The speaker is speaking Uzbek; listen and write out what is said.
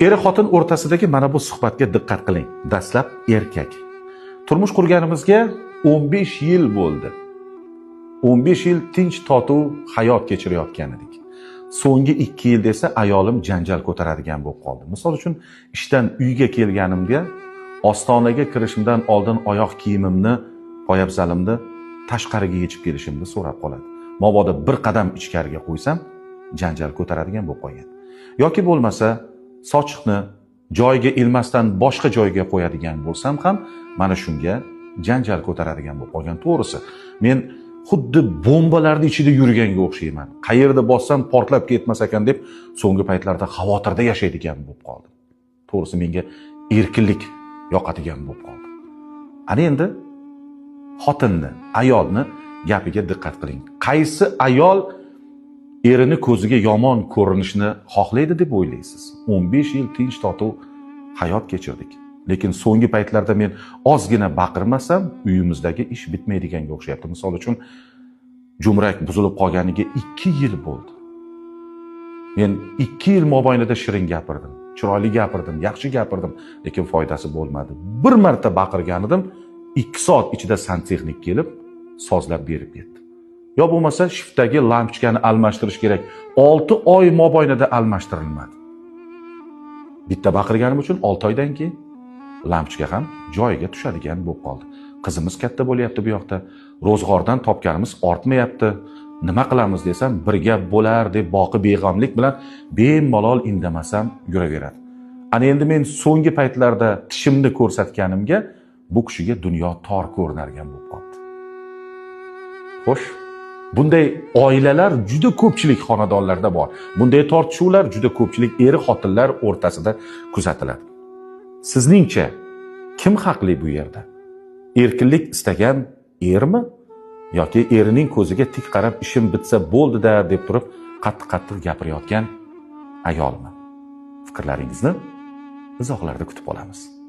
Er xotin o'rtasidagi mana bu suhbatga diqqat qiling. Dastlab erkak. Turmush qurganimizga 15 yil bo'ldi. 15 yil tinch totuv hayot kechirayotgan edik. So'nggi 2 yil desa ayolim janjal ko'taradigan bo'lib qoldi. Misol uchun ishdan uyga kelganimda ostonaga kirishimdan oldin oyoq kiyimimni, poyabzalimni tashqariga yechib kelishimni so'rab qoladi. Mabodo bir qadam ichkariga qo'ysam janjal ko'taradigan bo'lib qolgan. Yoki bo'lmasa sochiqni joyiga ilmasdan boshqa joyga qo'yadigan bo'lsam ham mana shunga janjal ko'taradigan bo'lib qolgan. To'g'risi, men xuddi bombalarning ichida yurganga o'xshayman. Qayerda bossam portlab ketmas ekan deb so'nggi paytlarda xavotirda yashaydigan bo'lib qoldim. To'g'risi, menga erkinlik yoqadigan bo'lib qoldi. Ana endi xotinni, ayolni gapiga diqqat qiling. Qaysi ayol erini ko'ziga yomon ko'rinishni xohlaydi deb o'ylaysiz? 15 yil tinch totuv hayot kechirdik. Lekin so'nggi paytlarda men ozgina baqirmasam uyimizdagi ish bitmaydiganga o'xshayapti. Misol uchun jumrak buzilib qolganiga 2 yil bo'ldi. Men 2 yil mobaynida shirin gapirdim, chiroyli gapirdim, yaxshi gapirdim, lekin foydasi bo'lmadi. Bir marta baqirgan edim, 2 soat ichida santexnik kelib sozlab berib ketdi. Yo bo'lmasa shiftdagi lampochkani almashtirish kerak. 6 oy mobaynida almashtirilmadi. Bitta baqirganim uchun 6 oydan keyin lampochka ham joyiga tushadigan bo'lib qoldi. Qizimiz katta bo'lyapti bu yoqda. Ro'zg'ordan topganimiz ortmayapti. Nima qilamiz desam, bir gap bo'lar deb boqi beg'amlik bilan bemalol indamasam yuraveradi. Ana endi men so'nggi paytlarda tishimni ko'rsatganimga bu kishiga dunyo tor ko'rinargan bo'lib qoldi. Xo'sh, bunday oilalar juda ko'pchilik xonadonlarda bor. Bunday tortishuvlar juda ko'pchilik er-xotinlar o'rtasida kuzatiladi. Sizningcha kim haqli bu yerda? Erkinlik istagan ermi yoki erining ko'ziga tik qarab ishim bitsa bo'ldi-da deb turib qattiq-qattiq gapirayotgan ayolmi? Fikrlaringizni izohlarda kutib qolamiz.